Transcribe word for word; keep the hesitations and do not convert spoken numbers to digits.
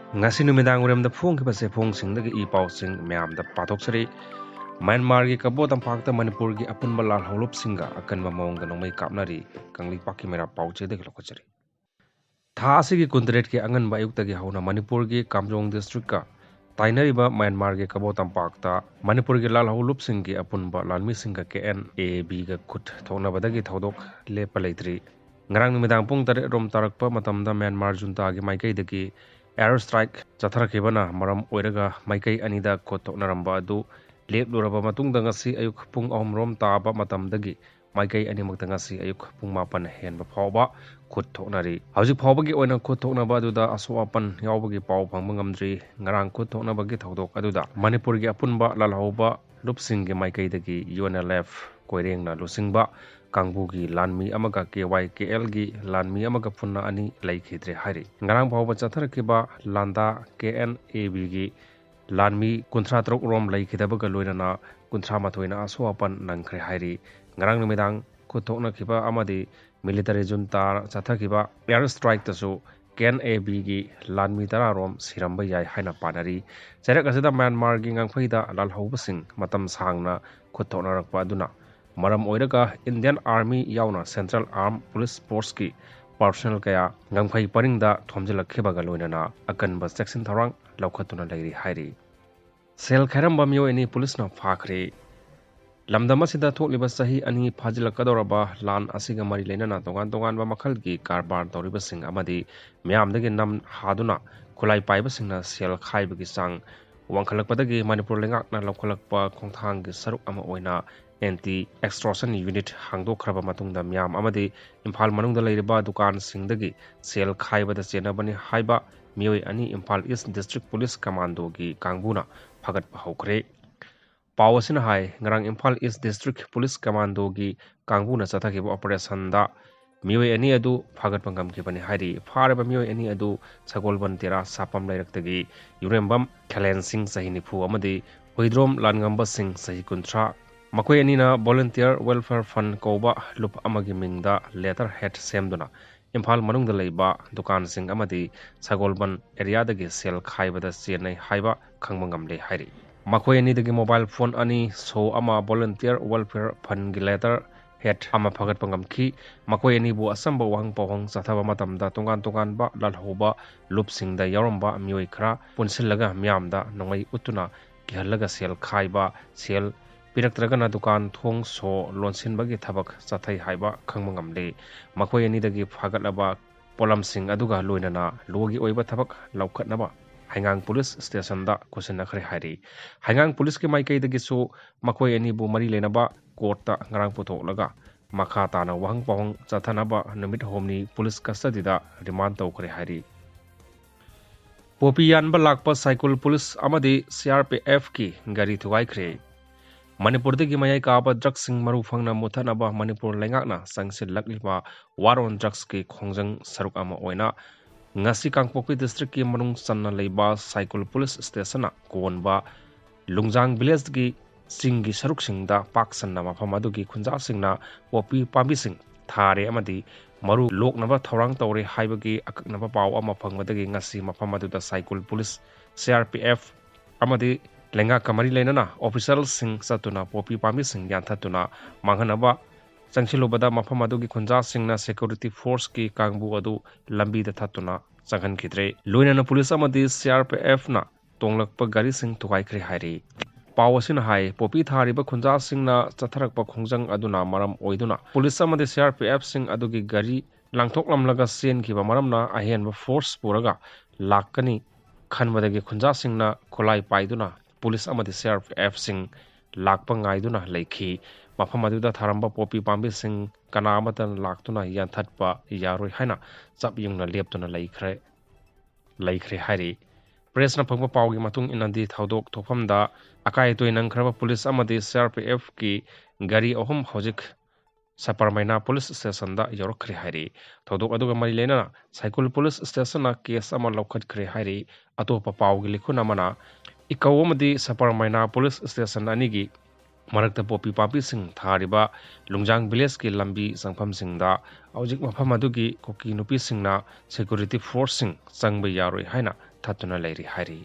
ꯉꯁꯤ ꯅꯨꯃꯤꯗꯥꯡ ꯋꯥꯏꯔꯝꯗ ꯐꯣꯡꯈꯤꯕ ꯆꯦꯐꯣꯡꯁꯤꯡꯗꯒꯤ ꯏ ꯄꯥꯎꯁꯤꯡ ꯃꯌꯥꯝꯗ ꯄꯥꯊꯣꯛꯆꯔꯤ꯫ ꯃ꯭ꯌꯥꯟꯃꯥꯔꯒꯤ ꯀꯕꯣ ꯇꯝꯄꯥꯛꯇ ꯃꯅꯤꯄꯨꯔꯒꯤ ꯑꯄꯨꯟꯕ ꯂꯥꯜꯍꯧꯂꯨꯞꯁꯤꯡꯒ ꯑꯀꯟꯕ ꯃꯑꯣꯡꯗ ꯅꯣꯡꯃꯩ ꯀꯥꯞꯅꯔꯤ꯫ ꯀꯪꯂꯩꯄꯥꯛꯀꯤ ꯃꯩꯔꯥ ꯄꯥꯎꯆꯦꯗꯒꯤ ꯂꯧꯈꯠꯆꯔꯤ꯫ ꯊꯥ ꯑꯁꯤꯒꯤ ꯀꯨꯟꯇꯔꯦꯠꯀꯤ ꯑꯉꯟꯕ ꯑꯌꯨꯛꯇꯒꯤ ꯍꯧꯅ ꯃꯅꯤꯄꯨꯔꯒꯤ ꯀꯥꯝꯖꯣꯡ ꯗꯤꯁꯇ꯭ꯔꯤꯛꯀ ꯇꯥꯏꯅꯔꯤꯕ ꯃ꯭ꯌꯥꯟꯃꯥꯔꯒꯤ ꯀꯕꯣ ꯇꯝꯄꯥꯛꯇ ꯃꯅꯤꯄꯨꯔꯒꯤ ꯂꯥꯜꯍꯧꯂꯨꯞꯁꯤꯡꯒꯤ ꯑꯄꯨꯟꯕ ꯂꯥꯟꯃꯤꯁꯤꯡꯒ ꯀꯦ ꯑꯦꯟ ꯑꯦ ꯕꯤꯒ ꯈꯨꯠ ꯊꯣꯛꯅꯕꯗꯒꯤ ꯊꯧꯗꯣꯛ ꯂꯦꯞꯄ ꯂꯩꯇ꯭ꯔꯤ꯫ ꯉꯔꯥꯡ ꯅꯨꯃꯤꯗꯥꯡ ꯄꯨꯡ ꯇꯔꯦꯠ ꯔꯣꯝ ꯇꯥꯔꯛꯄ ꯃꯇꯝꯗ ꯃ꯭ꯌꯥꯟꯃꯥꯔ ꯖꯨꯟꯇꯥꯒꯤ ꯃꯥꯏꯀꯩꯗꯒꯤ air strike ꯆꯠꯊꯔꯛꯈꯤꯕꯅ ꯃꯔꯝ ꯑꯣꯏꯔꯒ ꯃꯥꯏꯀꯩ ꯑꯅꯤꯗ ꯈꯨꯠ ꯊꯣꯛꯅꯔꯝꯕ ꯑꯗꯨ ꯂꯦꯞꯂꯨꯔꯕ ꯃꯇꯨꯡꯗ ꯉꯁꯤ ꯑꯌꯨꯛ ꯄꯨꯡ ꯑꯍꯨꯝ ꯔꯣꯝ ꯇꯥꯕ ꯃꯇꯝꯗꯒꯤ ꯃꯥꯏꯀꯩ ꯑꯅꯤꯃꯛꯇ ꯉꯁꯤ ꯑꯌꯨꯛ ꯄꯨꯡ ꯃꯥꯄꯟ ꯍꯦꯟꯕ ꯐꯥꯎꯕ ꯈꯨꯠ ꯊꯣꯛꯅꯔꯤ꯫ ꯍꯧꯖꯤꯛ ꯐꯥꯎꯕꯒꯤ ꯑꯣꯏꯅ ꯈꯨꯠ ꯊꯣꯛꯅꯕ ꯑꯗꯨꯗ ꯑꯁꯣꯛ ꯑꯄꯟ ꯌꯥꯎꯕꯒꯤ ꯄꯥꯎ ꯐꯪꯕ ꯉꯝꯗ꯭ꯔꯤ꯫ ꯉꯔꯥꯡ ꯈꯨꯠ ꯊꯣꯛꯅꯕꯒꯤ ꯊꯧꯗꯣꯛ ꯑꯗꯨꯗ ꯃꯅꯤꯄꯨꯔꯒꯤ ꯑꯄꯨꯟꯕ ꯂꯥꯜꯍꯧꯕ ꯂꯨꯞꯁꯤꯡꯒꯤ ꯃꯥꯏꯀꯩꯗꯒꯤ ꯌꯨ ꯑꯦꯟ ꯑꯦꯜ ꯑꯦꯐ ꯀꯣꯏꯔꯦꯡꯅ ꯂꯨꯆꯤꯡꯕ ꯀꯥꯡꯕꯨꯒꯤ ꯂꯥꯟꯃꯤ ꯑꯃꯒ ꯀꯦ ꯋꯥꯏ ꯀꯦ ꯑꯦꯜꯒꯤ ꯂꯥꯟꯃꯤ ꯑꯃꯒ ꯄꯨꯟꯅ ꯑꯅꯤ ꯂꯩꯈꯤꯗ꯭ꯔꯦ ꯍꯥꯏꯔꯤ꯫ ꯉꯔꯥꯡ ꯐꯥꯎꯕ ꯆꯠꯊꯔꯛꯈꯤꯕ ꯂꯥꯟꯗꯥ ꯀꯦ ꯑꯦꯟ ꯑꯦ ꯕꯤꯒꯤ ꯂꯥꯟꯃꯤ ꯀꯨꯟꯊ꯭ꯔꯥ ꯇꯔꯨꯛ ꯔꯣꯝ ꯂꯩꯈꯤꯗꯕꯒ ꯂꯣꯏꯅꯅ ꯀꯨꯟꯊ꯭ꯔꯥ ꯃꯥꯊꯣꯏꯅ ꯑꯁꯣꯛ ꯑꯄꯟ ꯅꯪꯈ꯭ꯔꯦ ꯍꯥꯏꯔꯤ꯫ ꯉꯔꯥꯡ ꯅꯨꯃꯤꯗꯥꯡ ꯈꯨꯠ ꯊꯣꯛꯅꯈꯤꯕ ꯑꯃꯗꯤ ꯃꯤꯂꯤꯇꯔꯤ ꯖꯨꯟꯇꯥ ꯆꯠꯊꯈꯤꯕ air strikeꯇꯁꯨ ꯀꯦ ꯑꯦꯟ ꯑꯦ ꯕꯤꯒꯤ ꯂꯥꯟꯃꯤ ꯇꯔꯥ ꯔꯣꯝ ꯁꯤꯔꯝꯕ ꯌꯥꯏ ꯍꯥꯏꯅ ꯄꯥꯅꯔꯤ꯫ ꯆꯩꯔꯛ ꯑꯁꯤꯗ ꯃ꯭ꯌꯥꯟꯃꯥꯔꯒꯤ ꯉꯝꯈꯩꯗ ꯂꯥꯜꯍꯧꯕꯁꯤꯡ ꯃꯇꯝ ꯁꯥꯡꯅ ꯈꯨꯠ ꯊꯣꯛꯅꯔꯛꯄ ꯑꯗꯨꯅ ꯃꯔꯝ ꯑꯣꯏꯔꯒ Indian Army ꯌꯥꯎꯅ Central Armed Police Forceꯀꯤ personnel ꯀꯌꯥ ꯉꯝꯈꯩ ꯄꯔꯤꯡꯗ ꯊꯣꯝꯖꯤꯜꯂꯛꯈꯤꯕꯒ ꯂꯣꯏꯅꯅ ꯑꯀꯟꯕ ꯆꯦꯛꯁꯤꯟ ꯊꯧꯔꯥꯡ ꯂꯧꯈꯠꯇꯨꯅ ꯂꯩꯔꯤ ꯍꯥꯏꯔꯤ꯫ ꯁꯦꯜ ꯈꯥꯏꯔꯝꯕ ꯃꯤꯑꯣꯏ ꯑꯅꯤ ꯄꯨꯂꯤꯁꯅ ꯐꯥꯈ꯭ꯔꯦ꯫ ꯂꯝꯗꯝ ꯑꯁꯤꯗ ꯊꯣꯛꯂꯤꯕ ꯆꯍꯤ ꯑꯅꯤ ꯐꯥꯖꯤꯜꯂꯛꯀꯗꯧꯔꯕ ꯂꯥꯟ ꯑꯁꯤꯒ ꯃꯔꯤ ꯂꯩꯅꯅ ꯇꯣꯉꯥꯟ ꯇꯣꯉꯥꯟꯕ ꯃꯈꯜꯒꯤ ꯀꯔꯕꯥꯔ ꯇꯧꯔꯤꯕꯁꯤꯡ ꯑꯃꯗꯤ ꯃꯤꯌꯥꯝꯗꯒꯤ ꯅꯝ ꯍꯥꯗꯨꯅ ꯈꯨꯠꯂꯥꯏ ꯄꯥꯏꯕꯁꯤꯡꯅ ꯁꯦꯜ ꯈꯥꯏꯕꯒꯤ ꯆꯥꯡ ꯋꯥꯡꯈꯠꯂꯛꯄꯗꯒꯤ ꯃꯅꯤꯄꯨꯔ ꯂꯩꯉꯥꯛꯅ ꯂꯧꯈꯠꯂꯛꯄ ꯈꯣꯡꯊꯥꯡꯒꯤ ꯁꯔꯨꯛ ꯑꯃ ꯑꯣꯏꯅ anti extortion unit ꯍꯥꯡꯗꯣꯛꯈ꯭ꯔꯕ ꯃꯇꯨꯡꯗ ꯃꯤꯌꯥꯝ ꯑꯃꯗꯤ ꯏꯝꯐꯥꯜ ꯃꯅꯨꯡꯗ ꯂꯩꯔꯤꯕ ꯗꯨꯀꯥꯟꯁꯤꯡꯗꯒꯤ ꯁꯦꯜ ꯈꯥꯏꯕꯗ ꯆꯦꯟꯅꯕꯅꯤ ꯍꯥꯏꯕ ꯃꯤꯑꯣꯏ ꯑꯅꯤ ꯏꯝꯐꯥꯜ East District Police Commandoꯒꯤ ꯀꯥꯡꯕꯨꯅ ꯐꯥꯒꯠꯄ ꯍꯧꯈ꯭ꯔꯦ꯫ ꯄꯥꯎ ꯑꯁꯤꯅ ꯍꯥꯏ, ꯉꯔꯥꯡ ꯏꯝꯐꯥꯜ East District Police Commandoꯒꯤ ꯀꯥꯡꯕꯨꯅ ꯆꯠꯊꯈꯤꯕ operationꯗ ꯃꯤꯑꯣꯏ ꯑꯅꯤ ꯑꯗꯨ ꯐꯥꯒꯠꯄ ꯉꯝꯈꯤꯕꯅꯤ ꯍꯥꯏꯔꯤ꯫ ꯐꯥꯔꯤꯕ ꯃꯤꯑꯣꯏ ꯑꯅꯤ ꯑꯗꯨ ꯁꯒꯣꯜꯕꯟ ꯇꯦꯔꯥ ꯁꯥꯄꯝ ꯂꯩꯔꯛꯇꯒꯤ ꯌꯨꯔꯦꯝꯕꯝ ꯈꯦꯂꯦꯟ ꯁꯤꯡ ꯆꯍꯤ ꯅꯤꯐꯨ ꯑꯃꯗꯤ ꯍꯨꯏꯗ꯭ꯔꯣꯝ ꯂꯥꯟꯉꯝꯕ ꯁꯤꯡ ꯆꯍꯤ ꯀꯨꯟꯊ꯭ꯔꯥ꯫ ꯃꯈꯣꯏ ꯑꯅꯤꯅ Volunteer Welfare Fund ꯀꯧꯕ ꯂꯨꯞ ꯑꯃꯒꯤ ꯃꯤꯡꯗ letterhead ꯁꯦꯝꯗꯨꯅ ꯏꯝꯐꯥꯜ ꯃꯅꯨꯡꯗ ꯂꯩꯕ ꯗꯨꯀꯥꯟꯁꯤꯡ ꯑꯃꯗꯤ ꯁꯒꯣꯜꯕꯟ ꯑꯦꯔꯤꯌꯥꯗꯒꯤ ꯁꯦꯜ ꯈꯥꯏꯕꯗ ꯆꯦꯟꯅꯩ ꯍꯥꯏꯕ ꯈꯪꯕ ꯉꯝꯂꯦ ꯍꯥꯏꯔꯤ꯫ ꯃꯈꯣꯏ ꯑꯅꯤꯗꯒꯤ ꯃꯣꯕꯥꯏꯜ ꯐꯣꯟ ꯑꯅꯤ, ꯁꯣ ꯑꯃ, ꯚꯣꯂꯨꯟꯇꯤꯌꯔ ꯋꯦꯜꯐꯤꯌꯔ ꯐꯟꯒꯤ ꯂꯦꯇꯔ ꯍꯦꯠ ꯑꯃ ꯐꯒꯠꯄ ꯉꯝꯈꯤ꯫ ꯃꯈꯣꯏ ꯑꯅꯤꯕꯨ ꯑꯆꯝꯕ ꯋꯥꯍꯪ ꯄꯥꯎꯍꯪ ꯆꯠꯊꯕ ꯃꯇꯝꯗ ꯇꯣꯉꯥꯟ ꯇꯣꯉꯥꯟꯕ ꯂꯥꯜꯍꯧꯕ ꯂꯨꯞꯁꯤꯡꯗ ꯌꯥꯎꯔꯝꯕ ꯃꯤꯑꯣꯏ ꯈꯔ ꯄꯨꯟꯁꯤꯜꯂꯒ ꯃꯤꯌꯥꯝꯗ ꯅꯣꯡꯃꯩ ꯎꯠꯇꯨꯅ ꯀꯤꯍꯜꯂꯒ ꯁꯦꯜ ꯈꯥꯏꯕ, ꯁꯦꯜ ꯄꯤꯔꯛꯇ꯭ꯔꯒꯅ ꯗꯨꯀꯥꯟ ꯊꯣꯡ ꯁꯣ ꯂꯣꯟꯁꯤꯟꯕꯒꯤ ꯊꯕꯛ ꯆꯠꯊꯩ ꯍꯥꯏꯕ ꯈꯪꯕ ꯉꯝꯂꯦ꯫ ꯃꯈꯣꯏ ꯑꯅꯤꯗꯒꯤ ꯐꯥꯒꯠꯂꯕ ꯄꯣꯠꯂꯝꯁꯤꯡ ꯑꯗꯨꯒ ꯂꯣꯏꯅꯅ ꯂꯣꯒꯤ ꯑꯣꯏꯕ ꯊꯕꯛ ꯂꯧꯈꯠꯅꯕ ꯍꯩꯉꯥꯡ ꯄꯨꯂꯤꯁ ꯁ꯭ꯇꯦꯁꯟꯗ ꯈꯨꯠꯁꯤꯟꯅꯈ꯭ꯔꯦ ꯍꯥꯏꯔꯤ꯫ ꯍꯩꯉꯥꯡ ꯄꯨꯂꯤꯁꯀꯤ ꯃꯥꯏꯀꯩꯗꯒꯤꯁꯨ ꯃꯈꯣꯏ ꯑꯅꯤꯕꯨ ꯃꯔꯤ ꯂꯩꯅꯕ ꯀꯣꯔꯠꯇ ꯉꯔꯥꯡ ꯄꯨꯊꯣꯛꯂꯒ ꯃꯈꯥ ꯇꯥꯅ ꯋꯥꯍꯪ ꯄꯥꯎꯍꯪ ꯆꯠꯊꯅꯕ ꯅꯨꯃꯤꯠ ꯍꯨꯝꯅꯤ ꯄꯨꯂꯤꯁ ꯀꯁꯇꯗꯤꯗ ꯔꯤꯃꯥꯟ ꯇꯧꯈ꯭ꯔꯦ ꯍꯥꯏꯔꯤ꯫ ꯄꯣꯄꯤ ꯌꯥꯟꯕ ꯂꯥꯛꯄ ꯁꯥꯏꯀꯨꯜ ꯄꯨꯂꯤꯁ ꯑꯃꯗꯤ ꯁꯤ ꯑꯥꯔ ꯄꯤ ꯑꯦꯐꯀꯤ ꯒꯥꯔꯤ ꯊꯨꯒꯥꯏꯈ꯭ꯔꯦ꯫ ꯃꯅꯤꯄꯨꯔꯗꯒꯤ ꯃꯌꯥꯏ ꯀꯥꯕ ꯗ꯭ꯔꯒꯁꯤꯡ ꯃꯔꯨ ꯐꯪꯅ ꯃꯨꯠꯊꯠꯅꯕ ꯃꯅꯤꯄꯨꯔ ꯂꯩꯉꯥꯛꯅ ꯆꯪꯁꯤꯜꯂꯛꯂꯤꯕ War on Drugsꯀꯤ ꯈꯣꯡꯖꯪ ꯁꯔꯨꯛ ꯑꯃ ꯑꯣꯏꯅ ꯉꯁꯤ ꯀꯥꯡꯄꯣꯛꯄꯤ ꯗꯤꯁꯇ꯭ꯔꯤꯛꯀꯤ ꯃꯅꯨꯡ ꯆꯟꯅ ꯂꯩꯕ ꯁꯥꯏꯀꯨꯜ ꯄꯨꯂꯤꯁ ꯁ꯭ꯇꯦꯁꯟꯅ ꯀꯣꯟꯕ ꯂꯨꯡꯖꯥꯡ ꯚꯤꯂꯦꯖꯀꯤ ꯆꯤꯡꯒꯤ ꯁꯔꯨꯛꯁꯤꯡꯗ ꯄꯥꯛ ꯁꯟꯅ ꯃꯐꯝ ꯑꯗꯨꯒꯤ ꯈꯨꯟꯖꯥꯁꯤꯡꯅ ꯄꯣꯄꯤ ꯄꯥꯝꯕꯤꯁꯤꯡ ꯊꯥꯔꯦ ꯑꯃꯗꯤ ꯃꯔꯨ ꯂꯣꯛꯅꯕ ꯊꯧꯔꯥꯡ ꯇꯧꯔꯦ ꯍꯥꯏꯕꯒꯤ ꯑꯀꯛꯅꯕ ꯄꯥꯎ ꯑꯃ ꯐꯪꯕꯗꯒꯤ ꯉꯁꯤ ꯃꯐꯝ ꯑꯗꯨꯗ Saikul police, C R P F ꯑꯃꯗꯤ ꯂꯩꯉꯥꯛꯀ ꯃꯔꯤ ꯂꯩꯅꯅ ꯑꯣꯐꯤꯁꯤꯌꯦꯜꯁꯤꯡ ꯆꯠꯇꯨꯅ ꯄꯣꯄꯤ ꯄꯥꯝꯕꯤꯁꯤꯡ ꯌꯥꯟꯊꯠꯇꯨꯅ ꯃꯥꯡꯍꯟꯅꯕ ꯆꯪꯁꯤꯜꯂꯨꯕꯗ ꯃꯐꯝ ꯑꯗꯨꯒꯤ ꯈꯨꯟꯖꯥꯁꯤꯡꯅ ꯁꯦꯀ꯭ꯌꯨꯔꯤꯇꯤ ꯐꯣꯔꯁꯀꯤ ꯀꯥꯡꯕꯨ ꯑꯗꯨ ꯂꯝꯕꯤꯗ ꯊꯠꯇꯨꯅ ꯆꯪꯍꯟꯈꯤꯗ꯭ꯔꯦ꯫ ꯂꯣꯏꯅꯅ ꯄꯨꯂꯤꯁ ꯑꯃꯗꯤ ꯁꯤ ꯑꯥꯔ ꯄꯤ ꯑꯦꯐꯅ ꯇꯣꯡꯂꯛꯄ ꯒꯥꯔꯤꯁꯤꯡ ꯊꯨꯒꯥꯏꯈ꯭ꯔꯦ ꯍꯥꯏꯔꯤ꯫ ꯄꯥꯎ ꯑꯁꯤꯅ ꯍꯥꯏ, ꯄꯣꯄꯤ ꯊꯥꯔꯤꯕ ꯈꯨꯟꯖꯥꯁꯤꯡꯅ ꯆꯠꯊꯔꯛꯄ ꯈꯣꯡꯖꯪ ꯑꯗꯨꯅ ꯃꯔꯝ ꯑꯣꯏꯗꯨꯅ ꯄꯨꯂꯤꯁ ꯑꯃꯗꯤ ꯁꯤ ꯑꯥꯔ ꯄꯤ ꯑꯦꯐꯁꯤꯡ ꯑꯗꯨꯒꯤ ꯒꯥꯔꯤ ꯂꯥꯡꯊꯣꯛꯂꯝꯂꯒ ꯆꯦꯟꯈꯤꯕ ꯃꯔꯝꯅ ꯑꯍꯦꯟꯕ ꯐꯣꯔꯁ ꯄꯨꯔꯒ ꯂꯥꯛꯀꯅꯤ ꯈꯟꯕꯗꯒꯤ ꯈꯨꯟꯖꯥꯁꯤꯡꯅ ꯈꯨꯠꯂꯥꯏ ꯄꯥꯏꯗꯨꯅ ꯄꯨꯂꯤꯁ ꯑꯃꯗꯤ ꯁꯤ ꯑꯥꯔ ꯄꯤ ꯑꯦꯐꯁꯤꯡ ꯂꯥꯛꯄ ꯉꯥꯏꯗꯨꯅ ꯂꯩꯈꯤ꯫ ꯃꯐꯝ ꯑꯗꯨꯗ ꯊꯥꯔꯝꯕ ꯄꯣꯄꯤ ꯄꯥꯝꯕꯤꯁꯤꯡ ꯀꯅꯥ ꯑꯃꯠꯇꯅ ꯂꯥꯛꯇꯨꯅ ꯌꯥꯟꯊꯠꯄ ꯌꯥꯔꯣꯏ ꯍꯥꯏꯅ ꯆꯞ ꯌꯨꯡꯅ ꯂꯦꯞꯇꯨꯅ ꯂꯩꯈ꯭ꯔꯦ, ꯂꯩꯈ꯭ꯔꯦ ꯍꯥꯏꯔꯤ꯫ ꯄ꯭ꯔꯦꯁꯅ ꯐꯪꯕ ꯄꯥꯎꯒꯤ ꯃꯇꯨꯡ ꯏꯟꯅꯗꯤ ꯊꯧꯗꯣꯛ ꯊꯣꯛꯐꯝꯗ ꯑꯀꯥꯏ ꯑꯇꯣꯏ ꯅꯪꯈ꯭ꯔꯕ ꯄꯨꯂꯤꯁ ꯑꯃꯗꯤ ꯁꯤ ꯑꯥꯔ ꯄꯤ ꯑꯦꯐꯀꯤ ꯒꯥꯔꯤ ꯑꯍꯨꯝ ꯍꯧꯖꯤꯛ ꯁꯄꯔꯃꯩꯅꯥ ꯄꯨꯂꯤꯁ ꯁ꯭ꯇꯦꯁꯟꯗ ꯌꯧꯔꯛꯈ꯭ꯔꯦ ꯍꯥꯏꯔꯤ꯫ ꯊꯧꯗꯣꯛ ꯑꯗꯨꯒ ꯃꯔꯤ ꯂꯩꯅꯅ ꯁꯥꯏꯀꯨꯜ ꯄꯨꯂꯤꯁ ꯁ꯭ꯇꯦꯁꯟꯅ ꯀꯦꯁ ꯑꯃ ꯂꯧꯈꯠꯈ꯭ꯔꯦ ꯍꯥꯏꯔꯤ꯫ ꯑꯇꯣꯞꯄ ꯄꯥꯎꯒꯤ ꯂꯤꯈꯨꯟ ꯑꯃꯅ ꯏꯀꯧ ꯑꯃꯗꯤ ꯁꯄꯔꯃꯩꯅꯥ ꯄꯨꯂꯤꯁ ꯁ꯭ꯇꯦꯁꯟ ꯑꯅꯤꯒꯤ ꯃꯔꯛꯇ ꯄꯣꯄꯤ ꯄꯥꯝꯕꯤꯁꯤꯡ ꯊꯥꯔꯤꯕ ꯂꯨꯡꯖꯥꯡ ꯚꯤꯂꯦꯖꯀꯤ ꯂꯝꯕꯤ ꯆꯪꯐꯝꯁꯤꯡꯗ ꯍꯧꯖꯤꯛ ꯃꯐꯝ ꯑꯗꯨꯒꯤ ꯀꯨꯀꯤ ꯅꯨꯄꯤꯁꯤꯡꯅ ꯁꯦꯀ꯭ꯌꯨꯔꯤꯇꯤ ꯐꯣꯔꯁꯁꯤꯡ ꯆꯪꯕ ꯌꯥꯔꯣꯏ ꯍꯥꯏꯅ ꯊꯠꯇꯨꯅ ꯂꯩꯔꯤ ꯍꯥꯏꯔꯤ꯫